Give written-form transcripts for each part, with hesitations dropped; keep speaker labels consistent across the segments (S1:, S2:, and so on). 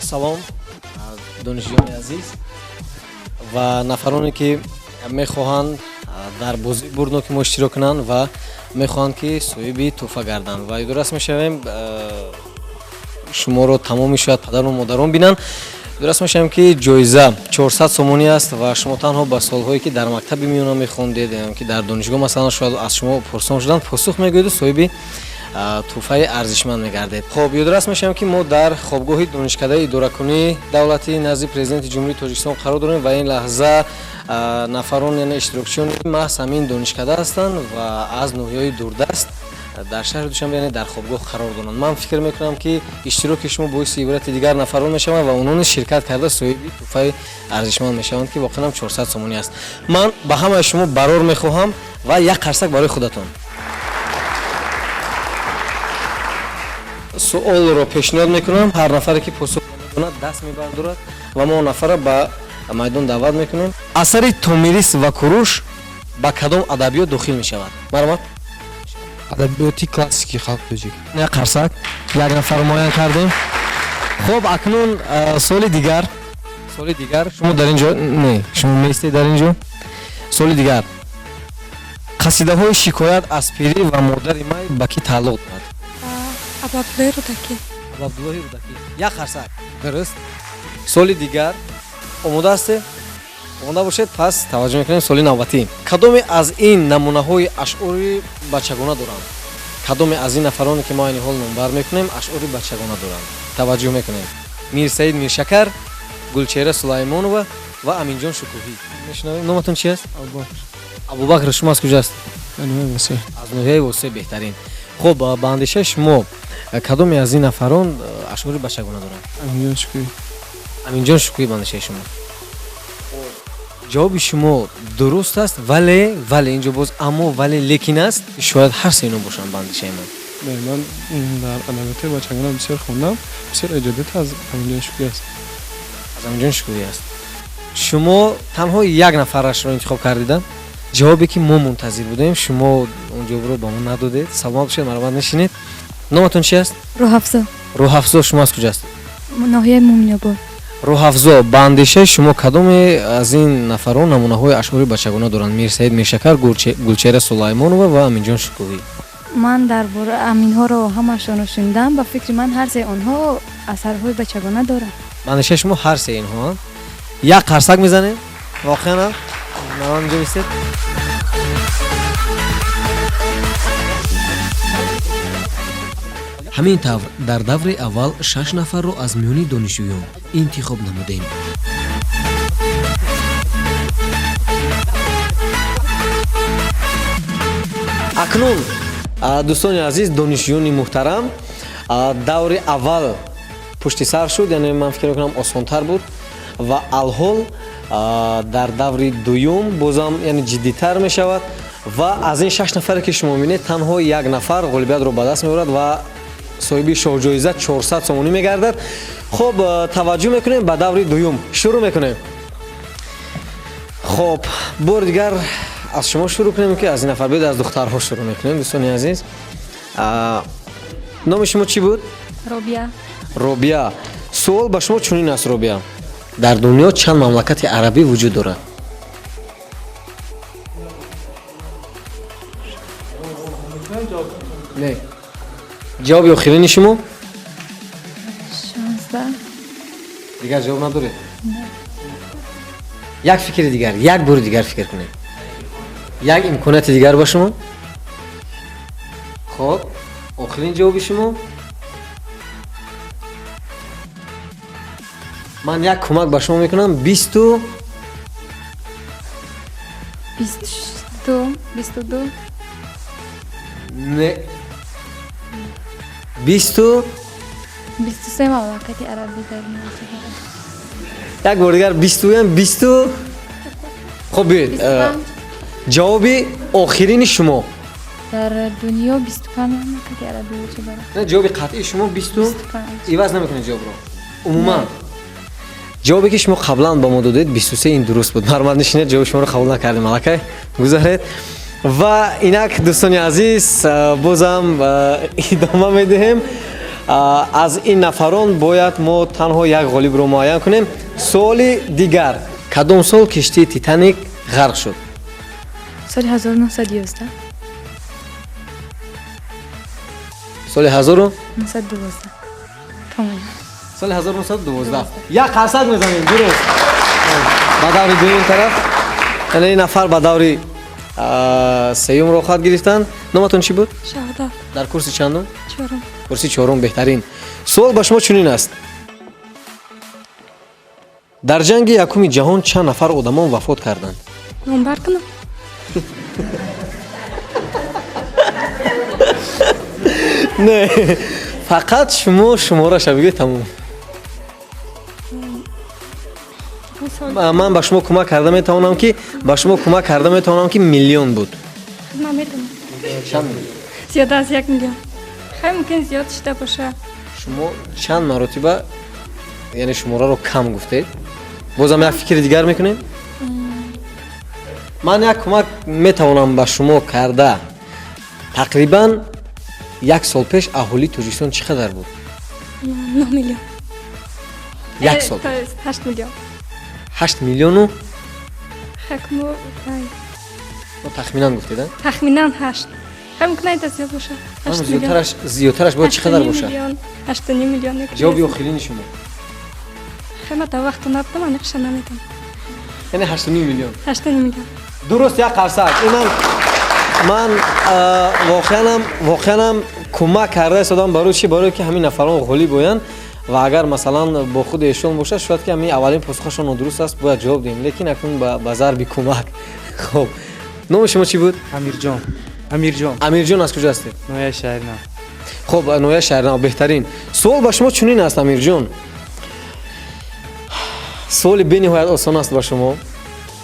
S1: Салом, донишҷӯёни азиз ва нафароне, ки мехоҳанд дар бозии бурдноки мо иштирок кунанд ва мехоҳанд, ки соҳиби тӯҳфа гарданд. Ва ёдрас мешавем, шуморо тамоми шояд падару модарон бинанд. Ёдрас мешавем, ки ҷоиза 400 сомонӣ аст ва шумо танҳо ба суолҳое, ки дар мактаби миёна мехондед, ки дар донишгоҳ, масалан, шояд аз шумо пурсон шуданд, посух мегӯеду соҳиби тӯҳфаи арзишманд мегардед. Хоб, ёдрас мешавем, ки мо дар хобгоҳи Донишкадаи идоракунии давлатӣ назди Президенти Ҷумҳурии Тоҷикистон қарор дорем ва ин лаҳза нафарон, яъне иштирокчиёни маҳз ҳамин донишкада ҳастанд ва аз ноҳияҳои дурдаст дар шаҳри Душанбе, яъне дар хобгоҳ қарор доранд. Ман фикр мекунам, ки иштироки шумо боиси ибрати дигар нафарон мешаванд ва онҳо низ ширкат карда, соҳиби тӯҳфаи арзишманд мешаванд, ки воқеан ҳам 400 сомонӣ аст. Ман ба ҳамаи шумо барор мехоҳам ва як қарсак барои худатон. Суолро пешниҳод мекунам, ҳар нафаре, ки посух медонад, даст мебардорад ва мо он нафарро ба майдон даъват мекунем. Асари «Томирис ва Куруш» ба кадом адабиёт дохил мешавад? Марҳамат.
S2: Адабиёти классикии халқи тоҷик.
S1: Як қарсак, як нафар муайян кардем. Хуб, акнун суоли дигар. Суоли дигар. Шумо дар ин ҷо не, шумо меистед дар ин ҷо. Суоли дигар: қасидаҳои «Шикоят аз пирӣ» ва «Модари май» ба кӣ тааллуқ дорад?
S3: Абуабдуллоҳи Рӯдакӣ.
S1: Абуабдуллоҳи Рӯдакӣ, як қарсак. Дуруст. Суоли дигар. Омода ҳастед? Омода бошед, пас таваҷҷӯҳ мекунем. Суоли навбатӣ: кадоме аз ин намунаҳои ашъори бачагона доранд? Кадоме аз ин нафароне, ки мо айни ҳол номбар мекунем, ашъори бачагона доранд? Таваҷҷӯҳ мекунем: Мирсаид Миршакар, Гулчеҳра Сулаймонова ва Аминҷон Шукӯҳӣ. Мешунавем. Номатон чи аст?
S2: Абубакр.
S1: Абубакр, шумо аз куҷо ҳастед?
S2: Восе.
S1: Аз ноҳияи Восе, беҳтарин. Хуб, ба андешаи шумо, кадоме аз ин нафарон ашъори бачагона доранд?
S2: Аминҷон Шукӯҳӣ.
S1: Аминҷон Шукӯҳӣ. Ба андешаи шумо, ҷавоби шумо дуруст аст, вале инҷо боз аммо, вале, лекин аст. Шояд ҳар се ино бошанд, ба андешаи ман.
S2: Не, ман дар адабиёти бачагона бисёр хондам, бисёр эҷодиёт аз Аминҷон Шукӯҳӣ аст.
S1: Аз Аминҷон Шукӯҳӣ аст. Шумо танҳо як нафарашро интихоб кардида. Ҷавобе, ки мо мунтазир будем, шумо он ҷавобро ба мо надодед. Саломат бошед, марҳамат, нишинед. Номатон чи аст?
S3: Рӯҳафзо.
S1: Рӯҳафзо, шумо аз куҷо ҳастед?
S3: Ноҳияи Муминобод.
S1: Рӯҳафзо, ба андешаи шумо, кадоме аз ин нафарон намунаҳои ашъори бачагона доранд? Мирсаид Миршакар, Гулчеҳра Сулаймонова ва Аминҷон Шукӯҳӣ.
S3: Ман дар бора аминҳоро ҳамашонро шунидам. Ба фикри ман, ҳар сеи онҳо асарҳои бачагона доранд.
S1: Ба андешаи шумо, ҳар сеи инҳо. Як қарсак мезанем. Воқеан ҳам марҳамат, инҷо бистед.
S4: Ҳамин тавр, дар даври аввал шаш нафарро аз миёни донишҷӯён интихоб намудем.
S1: Акнун, дӯстони азиз, донишҷӯёни муҳтарам, даври аввал пушти сар шуд, яъне ман фикр мекунам, осонтар буд ва алҳол дар даври дуюм бозам, яъне, ҷиддитар мешавад ва аз ин шаш нафаре, ки шумо мебинед, танҳо як нафар ғолибиятро ба даст меорад ва соҳиби шоҳҷоиза 400 сомонӣ мегардад. Хуб, таваҷҷӯҳ мекунем, ба даври дуюм шурӯъ мекунем. Хуб, бори дигар аз шумо шурӯъ кунем, ки аз ин нафар биёд, аз духтарҳо шурӯъ мекунем. Дӯстони азиз, номи шумо чӣ буд?
S3: Робия.
S1: Робия, суол ба шумо чунин аст. Робия, дар дунё чанд мамлакати арабӣ вуҷуд дорад? Не, ҷавоби охирини шумо?
S3: 16.
S1: Дигар ҷавоб надоред? Як фикри дигар, як бори дигар фикр кунед, як имконияти дигар ба шумо. Хоб, охирин ҷавоби шумо. Ман як кӯмак ба шумо мекунам: бисту
S3: 22, 22.
S1: Не, бисту
S3: 23 мамлакати арабӣ дар дунё вуҷуд дорад.
S1: Як бори дигар, бистуям, бисту. Хоб, биёед.
S3: 25.
S1: Ҷавоби охирини шумо?
S3: Дар дунё 25 мамлакати арабӣ вуҷуд дорад.
S1: Не, ҷавоби қатъии шумо бисту
S3: 25.
S1: Иваз намекунед ҷавобро умуман? Ҷавобе, ки шумо қаблан ба мо додед, 23, ин дуруст буд. Марҳамат, нишинед. Ҷавоби шуморо қабул накардем, аллакай гузаред. Ва инак, дӯстони азиз, бозам идома медиҳем. Аз ин нафарон бояд мо танҳо як ғолибро муайян кунем. Суоли дигар: кадом сол киштии Титаник ғарқ шуд?
S3: Соли 1911.
S1: Соли 1000
S3: 912. Тамом.
S1: Соли 1912. Як қарсак мезанем. Дуруст, ба даври дуюм тараф, яъне ин нафар ба даври сеюм роҳхат гирифтанд. Номатон чӣ буд?
S5: Шаҳдат.
S1: Дар курси чандум?
S5: Чорум.
S1: Курси чорум, беҳтарин. Суол ба шумо чунин аст: дар Ҷанги Якуми Ҷаҳон чанд нафар одамон вафот карданд?
S5: Номбар кунам?
S1: Не, фақат шумо шумораша бигӯед, тамом. Ман ба шумо кӯмак карда метавонам, ки ба шумо кӯмак карда метавонам, ки миллион буд.
S5: Ман медонам.
S1: Чанд миллион?
S5: Зиёда аз 1 миллион. Хай, мумкин зиёд шуда боша.
S1: Шумо чанд маротиба, яъне шумораро кам гуфтед. Бозам як фикри дигар мекунем. Ман як кӯмак метавонам ба шумо карда: тақрибан як сол пеш аҳолии Тоҷикистон чӣ қадар буд?
S5: 9 миллион.
S1: Як сол
S5: То есть 8 миллион.
S1: 8 миллиону?
S5: Хакмо.
S1: Тахминан гуфтед, а?
S5: Тахминан ҳашт. Хай, мумкин айда зиёд боша. 8 миллион.
S1: Зиёдтараш бояд чӣ қадар бошад?
S5: 8,5 миллион.
S1: Ҷавоби охирини шумо?
S5: Хай, ман дар вақту набудам, аниқша намедонам.
S1: Яъне 8,5 миллион?
S5: 8,5 миллион.
S1: Дуруст, як қарсак. Инам ман воқеанам кӯмак карда истодам. Барои чӣ? Барое ки ҳамин нафарон ғолиб оянд. Ва агар, масалан, бо худи эшон бошад, шояд ки ҳамин аввалин посухашон нодуруст аст, бояд ҷавоб диҳем, лекин акнун ба зарби кӯмак. Хоб, номи шумо чӣ буд?
S6: Амирҷон, Амирҷон.
S1: Амирҷон, аз куҷо ҳастед?
S6: Ноҳияи Шаҳринав.
S1: Хоб, ноҳияи Шаҳринав, беҳтарин. Суол ба шумо чунин аст, Амирҷон, суоли бениҳоят осон аст ба шумо.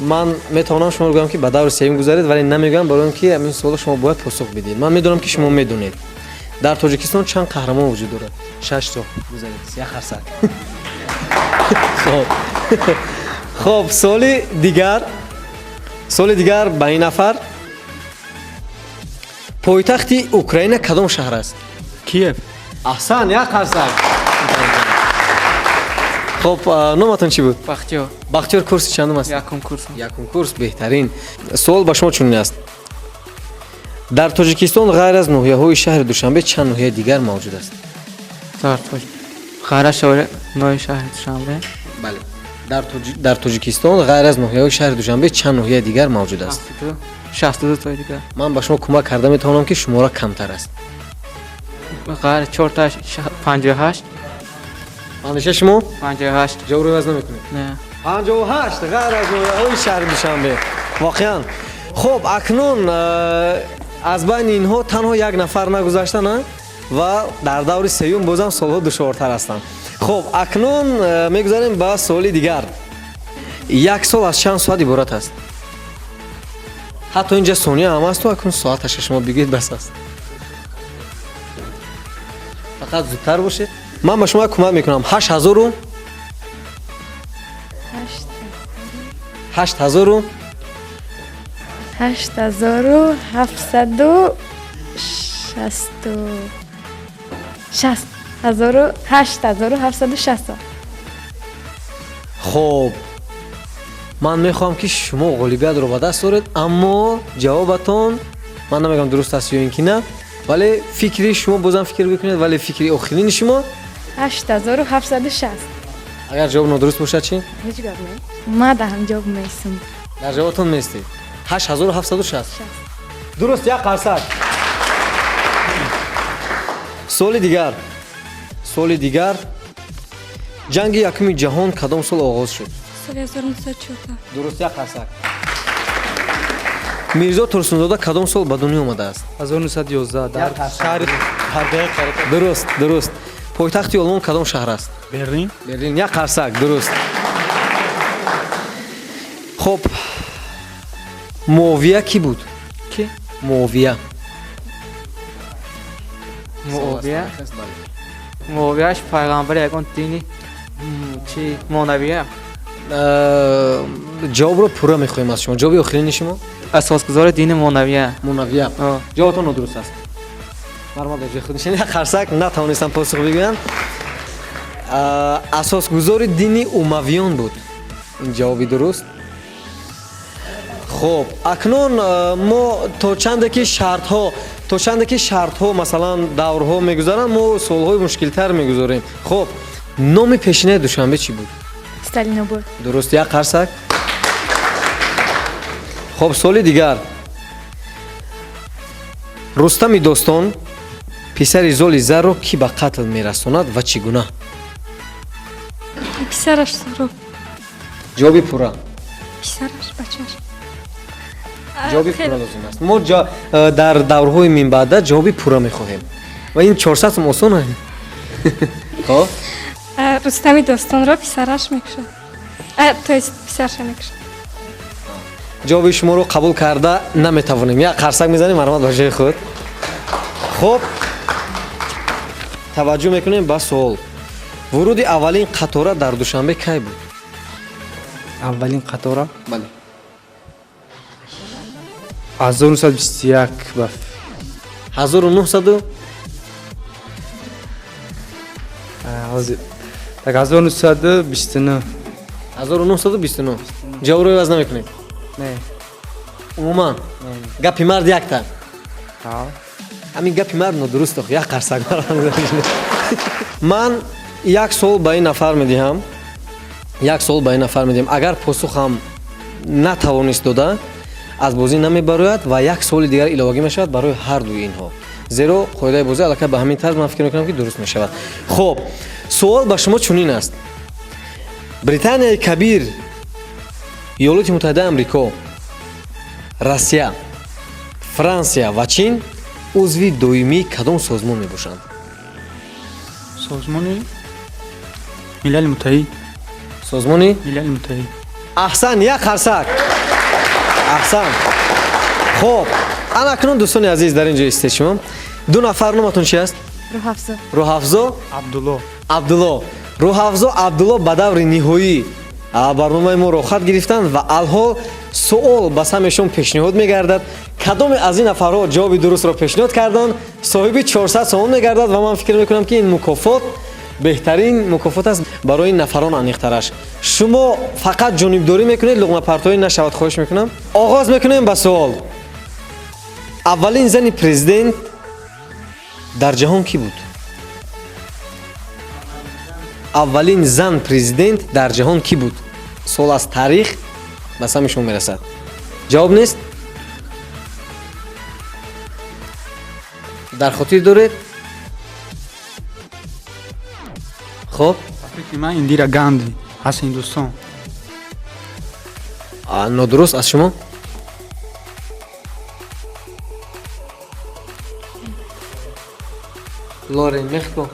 S1: Ман метавонам шуморо гӯям, ки ба даври сеюм гузаред, вале намегӯям, барои он ки ҳамин суолро шумо бояд посух бидиҳед. Ман медонам, ки шумо медонед. Дар Тоҷикистон чанд қаҳрамон вуҷуд дорад?
S6: Шашто.
S1: Гузаред, як қарсак. Хоб, суоли дигар, суоли дигар ба ин нафар: пойтахти Украина кадом шаҳр аст?
S6: Киев.
S1: Аҳсан, як қарсак. Хоб, номатон чӣ буд?
S7: Бахтиёр.
S1: Бахтиёр, курси чандум аст?
S7: Якум курс.
S1: Якум курс, беҳтарин. Суол ба шумо чунин аст: дар Тоҷикистон ғайр аз ноҳияҳои шаҳри Душанбе чанд ноҳияи дигар мавҷуд аст?
S7: Дар Тоҷ ғайр аз шаҳри ноҳияи шаҳри Душанбе?
S1: Бале, дар Тоҷикистон ғайр аз ноҳияҳои шаҳри Душанбе чанд ноҳияи дигар мавҷуд аст?
S7: 62 тои дигар.
S1: Ман ба шумо кӯмак карда метавонам, ки шумора камтар аст.
S7: Ғайр чорта, 58.
S1: Андешаи шумо?
S7: 58.
S1: Ҷавобро иваз намекунед?
S7: Не.
S1: 58, ғайр аз ноҳияҳои шаҳри Душанбе. Воқеан хуб. Акнун аз байни инҳо танҳо як нафар нагузашта на, ва дар даври сеюм бозам суолҳо душвортар ҳастанд. Хуб, акнун мегузарем ба суоли дигар. Як сол аз чанд соат иборат аст? Ҳатто инҷа сония ҳам асту, акнун соаташа шумо бигӯед, бас аст, фақат зудтар бошед. Ман ба шумо як кӯмак мекунам: ҳашт ҳазору
S3: Ҳашт.
S1: ҳашт ҳазору
S3: 8760, 60 ҳазору 8760.
S1: Хоб, ман мехоҳам, ки шумо ғолибиятро ба даст оред, аммо ҷавобатон, ман намегӯям дуруст аст ё ин ки на, вале фикри шумо, бозам фикр бикунед, вале фикри охирини шумо?
S3: 8760.
S1: Агар ҷавоб нодуруст бошад, чӣ?
S3: Ҳеҷ гап не, ма дар ҳам ҷавоб меистам.
S1: Дар ҷавобатон меистед? 8760, дуруст, як қарсак. Суоли дигар, суоли дигар: Ҷанги Якуми Ҷаҳон кадом сол оғоз шуд?
S5: Соли 1914.
S1: Дуруст, як қарсак. Мирзо Турсунзода кадом сол ба дунё омадааст?
S6: 1911, дар шаҳри Қардаи.
S1: Дуруст, дуруст. Пойтахти Олмон кадом шаҳр аст?
S6: Берлин.
S1: Берлин, як қарсак. Дуруст. Хоб, Муовия кӣ буд?
S7: Ки?
S1: Муовия.
S7: Муовия? Муовияш пайғамбари ягон дини чи, монавия.
S1: Ҷавобро пурра мехоҳем аз шумо. Ҷавоби охирини шумо?
S7: Асосгузори дини монавия.
S1: Монавия. Ҷавобатон нодуруст аст. Марҳамат, ба ҷои худ нишинед. Як қарсак. Натавонистам посух бигӯянд. Асосгузори дини умавиён буд. Ин ҷавоби дуруст. Хуб, акнун мо то чанде ки шартҳо, масалан, даврҳо мегузаранд, мо суолҳои мушкилтар мегузорем. Хуб, номи пешинаи Душанбе чӣ буд?
S3: Сталинобод.
S1: Дуруст, як қарсак. Хуб, суоли дигар. Рустами достон писари Золи Зарро кӣ ба қатл мерасонад ва чӣ гуна?
S5: Писараш Суҳроб.
S1: Ҷавоби пурра.
S5: Писараш, бачааш.
S1: Ҷавоби пурра лозим аст. Мо дар даврҳои минбаъда ҷавоби пурра мехоҳем. Ва ин 400 сум осон аст. Хоб?
S5: Рустами достонро писараш мекушад. То есть писарша мекушад.
S1: Ҷавоби шуморо қабул карда наметавонем. Як қарсак мезанем, марҳамат ба ҷои худ. Хуб, таваҷҷӯҳ мекунем ба суол. Вуруди аввалин қатора дар Душанбе кай буд?
S6: Аввалин қатора?
S1: Бале.
S6: 1921 ба
S1: 1900
S6: ҳозир. Так 1929.
S1: 1929. Ҷавобро иваз намекунем?
S6: Не.
S1: Умуман гапи мард якта.
S6: Ҳа.
S1: Ҳамин гапи мард нодуруст, ох, як қарсак. Ман як суол ба ин нафар медиҳам. Як суол ба ин нафар медиҳам. Агар посухам натавонист дода, аз бозӣ намебарояд ва як суоли дигар иловагӣ мешавад барои ҳар дуи инҳо. Зеро қоидаи бозӣ аллакай ба ҳамин тарз ман фикр мекунам, ки дуруст мешавад. Хуб, суол ба шумо чунин аст. Британияи Кабир, Иёлоти Муттаҳидаи Амрико, Россия, Франсия ва Чин узви доимии кадом созмон мебошанд?
S8: Созмони Милали Муттаҳид.
S1: Созмони
S8: Милали Муттаҳид.
S1: Аҳсан, як қарсак. Аҳсан. Хуб, ана акнун дӯстони азиз, дар ин ҷо истед шумо. Ду нафар, номатон чи аст?
S3: Рӯҳафзо.
S1: Рӯҳафзо?
S8: Абдулло.
S1: Абдулло. Рӯҳафзо, Абдулло ба даври ниҳоӣ барномаи мо роҳхат гирифтанд ва алҳол суол ба самъишон пешниҳод мегардад. Кадоме аз ин нафарҳо ҷавоби дурустро пешниҳод карданд, соҳиби 400 сомон мегардад ва ман фикр мекунам, ки ин мукофот беҳтарин мукофот аст барои нафарон аниқтараш. Шумо фақат ҷонибдорӣ мекунед, луғмапартоӣ нашавад, хоҳиш мекунам. Оғоз мекунем ба суол. Аввалин зани президент дар ҷаҳон кӣ буд? Аввалин зан президент дар ҷаҳон кӣ буд? Суол аз таърих ба самъи шумо мерасад. Ҷавоб нест? Дар хотир доред? Хуб,
S8: Фикри ман Индира Ганди аз Ҳиндустон.
S1: Нодуруст. Аз шумо? Лорен Мехко.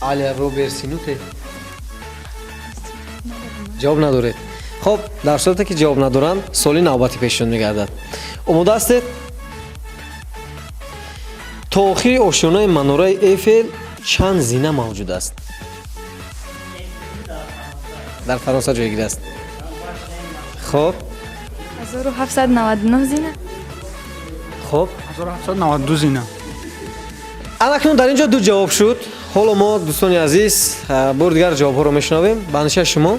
S1: Алия Роберт Синуте. Ҷавоб надоред. Хуб, дар сурате ки ҷавоб надоранд, суоли навбатӣ пешниҳод мегардад. Омода ҳастед? То охири ошёнаи манораи Эйфел чанд зина мавҷуд аст? Дар Фаронса ҷойгир аст. Хуб.
S3: 1799 зина.
S1: Хуб.
S8: 1792 зина.
S1: Анакнун дар ин ҷо ду ҷавоб шуд. Ҳоло мо, дӯстони азиз, бори дигар ҷавобҳоро мешунавем. Ба андешаи шумо?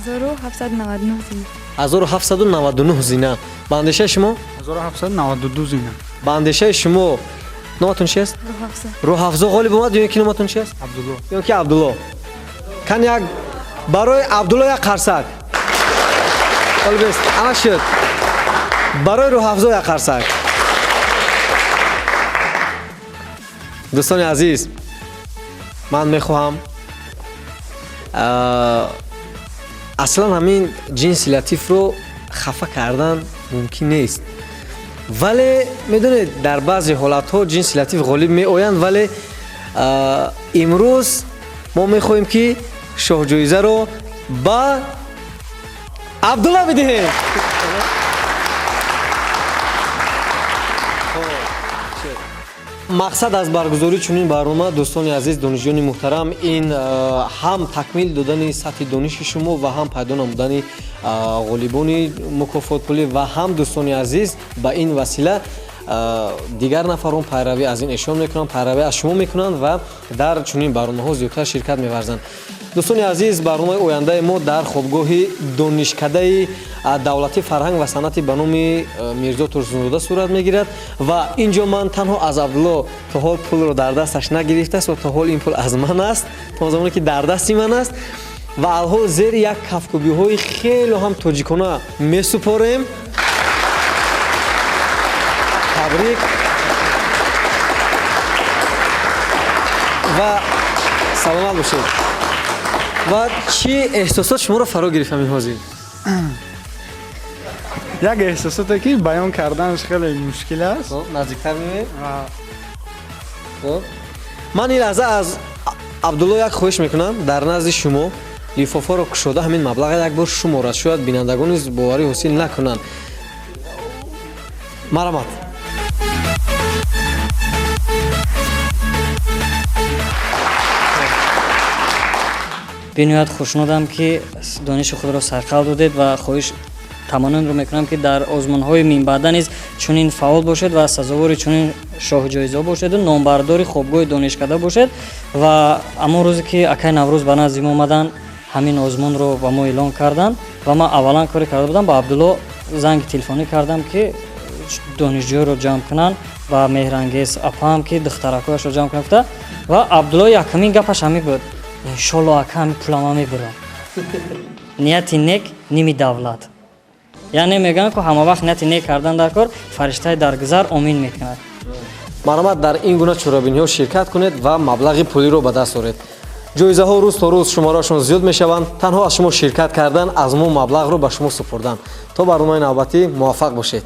S3: 1799 зина.
S1: 1799 зина. Ба андешаи шумо?
S8: 1792 зина.
S1: Ба андешаи шумо, номатон чи аст?
S3: Рӯҳафзо.
S1: Рӯҳафзо ғолиб омад ё ки номатон чи аст?
S8: Абдулло.
S1: Ё ки Абдулло. Кан як барои Абдулло як қарсак. Ғолиб аст. Ана шуд. Барои Рӯҳафзо як қарсак. Дӯстони азиз, ман мехоҳам аслан ҳамин ҷинси латифро хафа кардан мумкин нест, вале медонед, дар баъзе ҳолатҳо ҷинси латиф ғолиб меоянд, вале имрӯз мо мехоҳем, ки шоҳҷоизаро ба Абдулла бидиҳем. Мақсад аз баргузории чунин барнома, дӯстони азиз, донишҷӯёни муҳтарам, ин ҳам такмил додани сатҳи дониши шумо ва ҳам пайдо намудани ғолибони мукофотпулӣ ва ҳам, дӯстони азиз, ба ин васила дигар нафарон пайравӣ аз ин эшон мекунанд, пайравӣ аз шумо мекунанд ва дар чунин барномаҳо зиёдтар ширкат меварзанд. Дӯстони азиз, барномаи ояндаи мо дар хобгоҳи донишкадаи давлатии фарҳанг ва санъати ба номи Мирзо Турсунзода сурат мегирад ва ин ҷо ман танҳо аз Абдулло, то ҳол пулро дар дасташ нагирифтааст ва то ҳол ин пул аз ман аст, то замоне ки дар дасти ман аст ва алҳол зери як кафкӯбиҳои хело ҳам тоҷикона месупорем. Табрик ва саломат бошед. Ва чӣ эҳсосот шуморо фаро гирифт ҳамин ҳозир?
S8: Як эҳсосоте ки баён карданаш хеле мушкил аст.
S1: Хоб, наздиктар меоед. Хоб, ман ин лаҳза аз Абдулло як хоҳиш мекунам, дар назди шумо лифофаро кушода ҳамин маблаға як бор шуморад, шояд бинандагон низ боварӣ ҳосил накунанд. Марҳамат.
S9: Бениҳоят хушнудам, ки дониши худро сайқал додед ва хоҳиш таманнонро мекунам, ки дар озмунҳои минбаъда низ чунин фаъол бошед ва сазовори чунин шоҳҷоизаҳо бошеду номбардори хобгоҳи донишкада бошед. Ва ҳамон рӯзе ки акай Наврӯз ба назди мо омаданд, ҳамин озмунро ба мо эълон карданд ва ман аввалан коре карда будам, ба Абдулло занги телефонӣ кардам, ки донишҷӯёро ҷамъ кунанд ва Меҳрангез апаам, ки духтаракҳояшро ҷамъ кунанд, гуфта. Ва Абдулло якумин гапаш ҳамин буд: иншолло, ака, ҳами пулама мебурам. Нияти нек ними давлат, яъне мегӯянд, ку ҳама вақт нияти нек кардан дар кор, фариштаи даргузар омин мекунад.
S1: Марҳамат, дар ин гуна чорабиниҳо ширкат кунед ва маблағи пулиро ба даст оред. Ҷоизаҳо рӯз то рӯз шумораашон зиёд мешаванд. Танҳо аз шумо ширкат кардан, аз мо маблағро ба шумо супурдан. То барномаи навбатӣ муваффақ бошед.